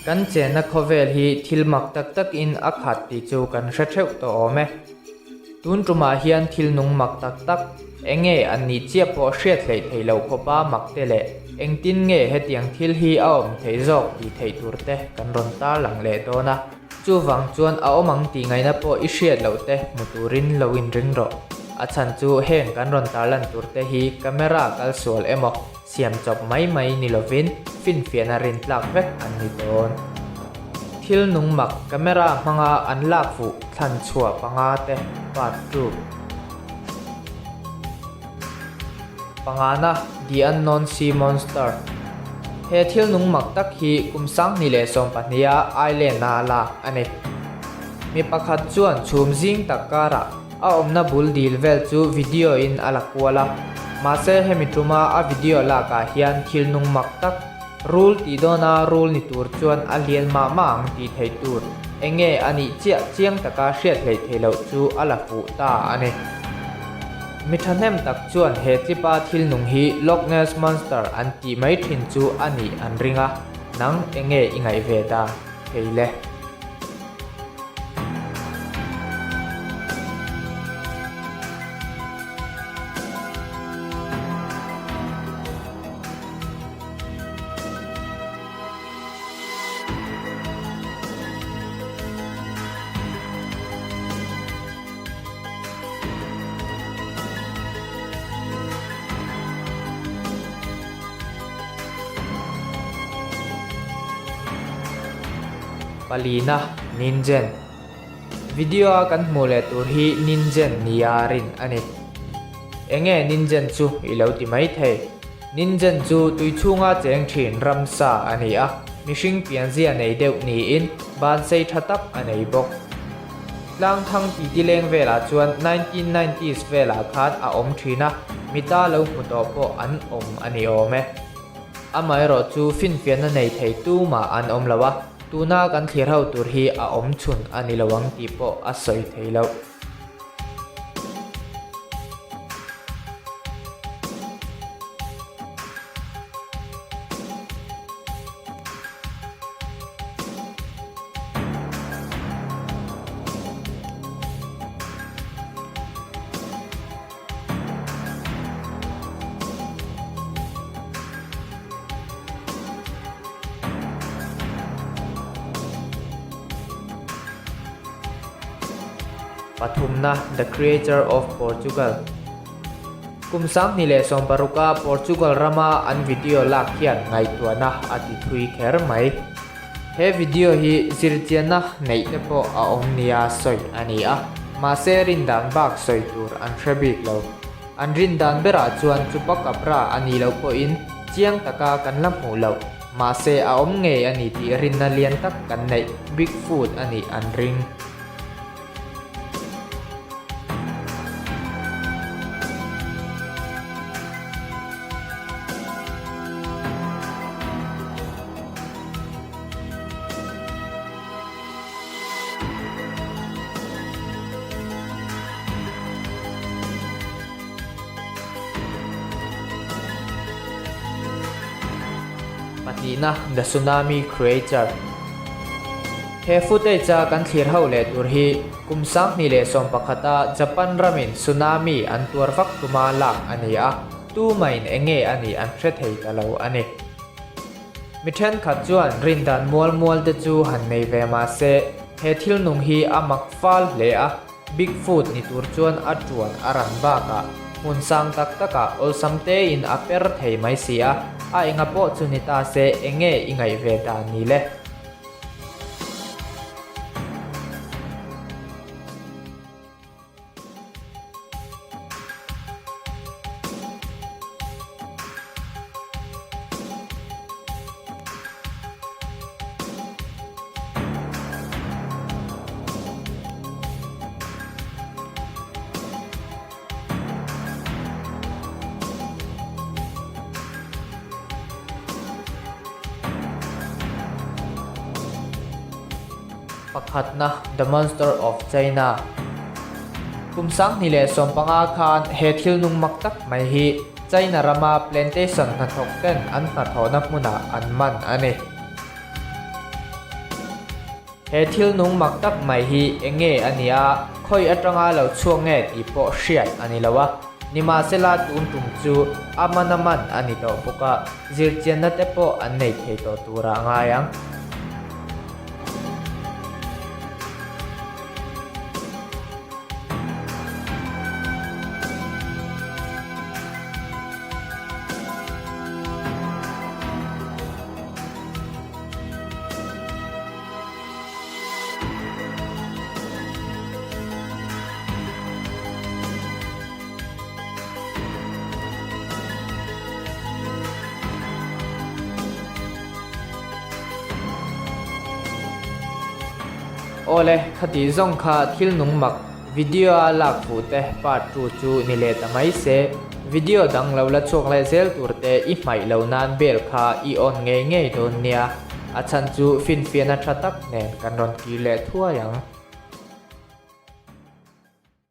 Kan chenna khawvel hi thil mak tak takin a khat tih chu kan hre theuh tawh awm e. Tun tumah hian thil nung mak tak tak, eng nge an nih chiah pawh hriat hleih theih loh khawpa mak te leh engtin nge hetiang thil hi a awm theih zawk tih theih tur te kan rawn tarlang leh dawn a. Chuvang chuan a awm ang tih ngaihna pawh i hriat loh te hmu turin lo inring rawh. A chhan chu heng kan rawn tarlan tur te hi camera kal sual emaw siam chawp mai mai ni lovin finfiahna rin tlak vek an ni dawn. Thil nung mak camera hmanga an lak fuh thlan chhuah panga te part 2. Pangana, The Unknown Sea Monster. He thil nung mak tak hi kum 2012 a Island-a lak a ni. Mi pakhat chuan chhum zing tak karah a awmna bul dil vel chu video in a la kual a. Mahse hemi tuma a video lakah hian thil nung mak tak, Rul tih dawna rul ni tur chuan a lian mah mah ang tih theih tur eng nge a nih chiah chiang taka hriat hleih theih loh chu a la fuh ta a ni. Mi thahnem tak chuan he tlipa thil nung hi Loch Ness Monster an tih mai thin chu a nih an ring a, nang eng nge i ngaih ve dan thei le? Palina, Ningen. Video a kan hmuh leh tur hi Ningen nia rin a ni. Enge Ningen chu i lo ti mai thei. Ningen chu tui chhunga cheng thin ramsa a ni a, mihring pianzia nei deuh niin ban sei tha tak a nei bawk. Tlang thang titi leng velah chuan 1990s velah khan a awm thin a, mita lo hmu tawh pawh an awm a ni awm e. Amaherawh chu finfiahna nei thei tumah an awm lo a, tuna kan thlir ho tur hi a awm chhun a ni lo ang tih pawh a sawi thei loh. Pathumna, The Creature of Portugal. Kum 2016 a Portugal rama an video lak hian ngaihtuahna a ti thui kher mai. He video hi zirchianna neih te pawh a awm nia sawi a ni a, mahse rindan bak sawi tur an hre bik lo. An rindan berah chuan Chupacabra a nih loh pawhin chiang taka kan la hmuh loh, mahse a awm ngei a ni tih rinna lian tak kan neih Bigfoot a nih an ring. Pahnihna, The Tsunami Creature. He footage a kan thlir ho leh tur hi kum 2011 a Japan ramin tsunami an tuar vak tuma lak a ni a, tumain enge a nih an hre thei ta lo a ni. Mi thenkhat chuan rindan mual mual te chu han nei ve mah se, he thil nung hi a mak fal hle a, Bigfoot ni tur chuan a tuan a ran bakah hmun sang tak takah awlsam tein a per thei mai si a, a enga pawh chu ni ta se enge i ngaih ve dan ni le? Pakhatna, The Monster of China. Kum 2015 khan he thil nung mak tak mai hi China rama plantation hnathawk ten an hnathawhna hmunah an man a ni. He thil nung mak tak mai hi eng nge a nia, khawi atanga lo chhuak nge tih pawh hriat a ni lo a. Nimahsela tun tum chu a man a man a ni tawh bawk a, zirchianna te pawh an nei thei tawh turah a ngai ang. Awle, khati zawng kha thil nung mak video a lak fuh te part 2 chu ni leh ta mai se. Video dang lo la chhuak leh zel tur te i hmaih lo nan bel kha i on ngei ngei dawn nia. A chhan chu finfiahna tha tak nen kan rawn kir leh thuai ang.